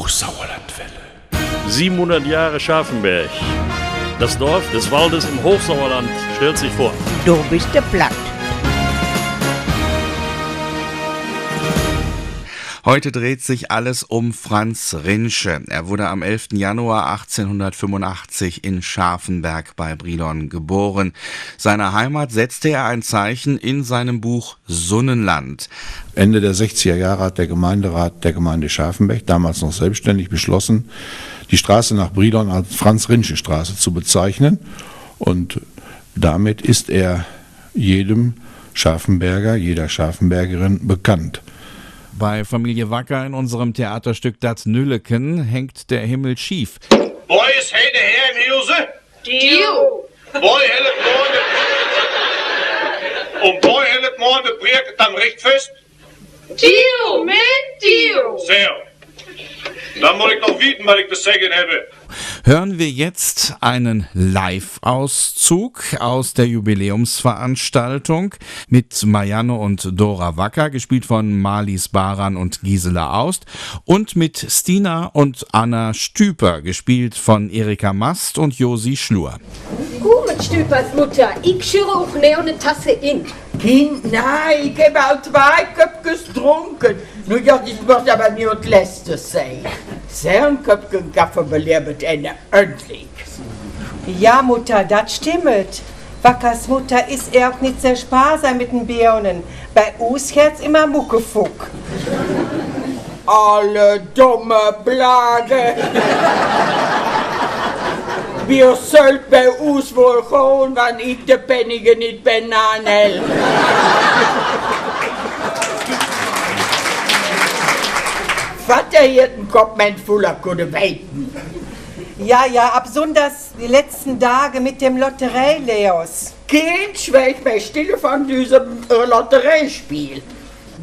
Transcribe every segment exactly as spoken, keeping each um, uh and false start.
Hochsauerlandwelle. Siebenhundert Jahre Scharfenberg. Das Dorf des Waldes im Hochsauerland stellt sich vor. Do bist de platt. Heute dreht sich alles um Franz Rinsche. Er wurde am elften Januar achtzehnhundertfünfundachtzig in Scharfenberg bei Brilon geboren. Seiner Heimat setzte er ein Zeichen in seinem Buch Sunnenland. Ende der sechziger Jahre hat der Gemeinderat der Gemeinde Scharfenberg, damals noch selbstständig, beschlossen, die Straße nach Brilon als Franz-Rinsche-Straße zu bezeichnen. Und damit ist er jedem Scharfenberger, jeder Scharfenbergerin bekannt. Bei Familie Wacker in unserem Theaterstück Dat Nülleken hängt der Himmel schief. Wä is heit de Herr im Huse? Dio. Wä hället morge, un wä hället morge de Priedger dann recht fest? Dio, men Dio. Sehr. Dann mutt ik doch wiete, wat ik to segge hab. Hören wir jetzt einen Live-Auszug aus der Jubiläumsveranstaltung mit Marianne und Dora Wacker, gespielt von Marlies Baran und Gisela Aust, und mit Stina und Anna Stüper, gespielt von Erika Mast und Josi Schlur. Kumm, Stüpers Mutter, ik schüre uch noch ne Tass in. Kind, nei, ik hab al zwei Köppkes drunke. Nu ja, dit mutt awwer nit dat Letzte sei. Sö'n Köppken Kaffe belebt ene endlich. Ja, Mutter, dat stimmet. Wackers Mutter is ehr ok nit sehr sparsam mit de Birnen. Bei us geiht se immer muckefuck. Alle dumme Blage. Wer soll bei us wohl gohn, wann ik de Pennige nit benanhel? Vatter hät en Kopp, Mensch, vuller Kuddewelten. Ja, ja, absonders die letzten Tage mit dem Lotterie-Leos. Kind, schweig mei stille von düsem, äh, Lotteriespiel.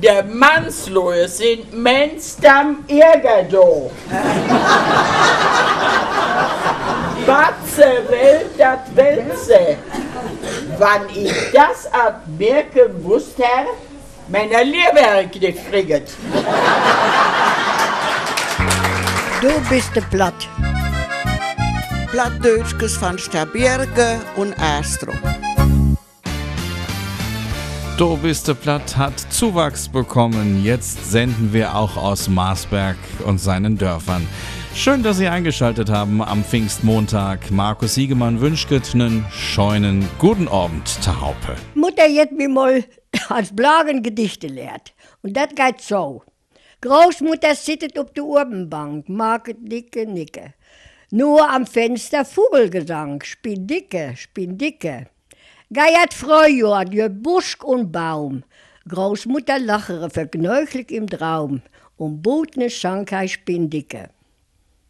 De Mannsloe sin meist am ärger do. Wat se well, dat well se. Wann ik dat al merke wusst herr, mei Lewe wär ik nit fricket. Do bist de platt. Plattdüütschkes von Sterbierke un Astrup. Do bist de platt hat Zuwachs bekommen. Jetzt senden wir auch aus Marsberg und seinen Dörfern. Schön, dass Sie eingeschaltet haben am Pfingstmontag. Markus Siegemann wünscht nen schönen guten Abend, Tahaupe. Mutter hät mi mol ans Blagen Gedichte lehrt. Un dat geiht so. Großmutter sittet op de Urbenbank, maket nicke, nicke. Nur am Fenster Vugelgesang, Spindicke, Spindicke. Geiht Fröhjohr dör Busk un Baum. Großmutter lachere vergnöglich im Draum un but ne Schankhai Spindicke.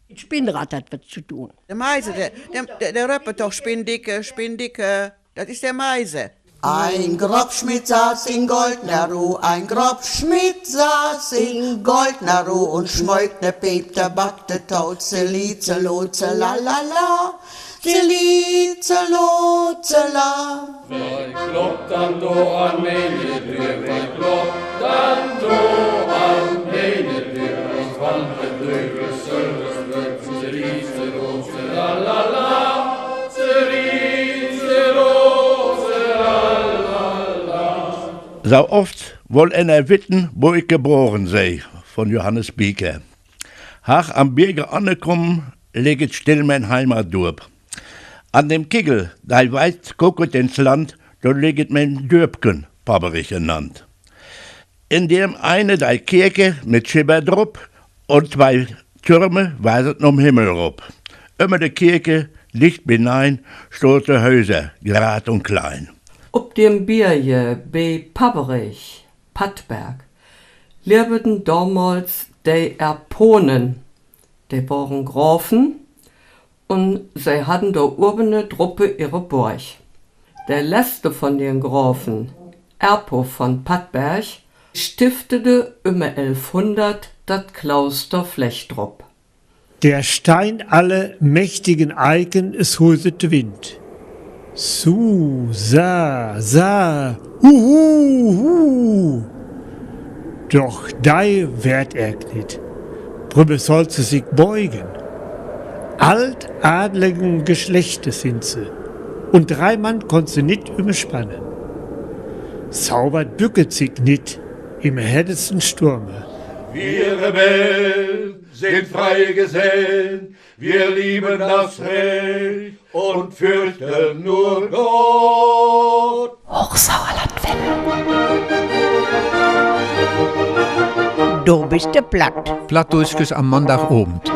Mit Spinnrad hat wat zu tun. De Meise, de, de, de, de röppe doch Spindicke, Spindicke. Dat is de Meise. Ein Grobschmied saß in goldener Ruh, ein Grobschmied saß in goldener Ruh und schmeukte, piepte, backte, taut, zeli, zelo, zelalala, zeli, zelo, zela. Wä kloppt dann do an miene Dür, wä kloppt dann do an miene Dür, ich kann kein Döbel sölvers Glöck, zeli, zelo, zelalala. Sau oft woll eener witten, wo ik gebore sei, von Johannes Bieker. Hach am Bierge anekumme, ligget still mien Heimatdurp. An dem Kiggel, dei weit gucket ins Land, do ligget mien Dürpken, Pabberich genannt. In dem eine dei Kierke mit Schibber drop un twei Türme weiset nom Himmel rop. Ümmer de Kierke, dicht benein, stot de Häuser, grad un klein. Op dem Bierge bei Pabberich, Pattberg, lebeden domols dei Erponen. Dei woren Grafen un sei hadden do owene druppe ehre Borg. De letzte von den Grafen, Erpo von Pattberg, stiftede ümmer elfhundert dat Klauster Flechtrup. Der Stein alle mächtigen Eiken, es huset de Wind. Su, sa, sa, uhu, hu. Doch dei wehrt erk nit. Drüber soll se sik beugen. Altadligen Geschlechtes sin se, un drei Mann konnt se nit üwwerspannen. Saubert bücket sik nit im herrlichsten Sturme. Wir Rebellen sind Freigesellen, wir lieben das Recht und fürchten nur Gott. Hochsauerlandwelle. Do bist de platt. Plattdüütsch am Manntagowend.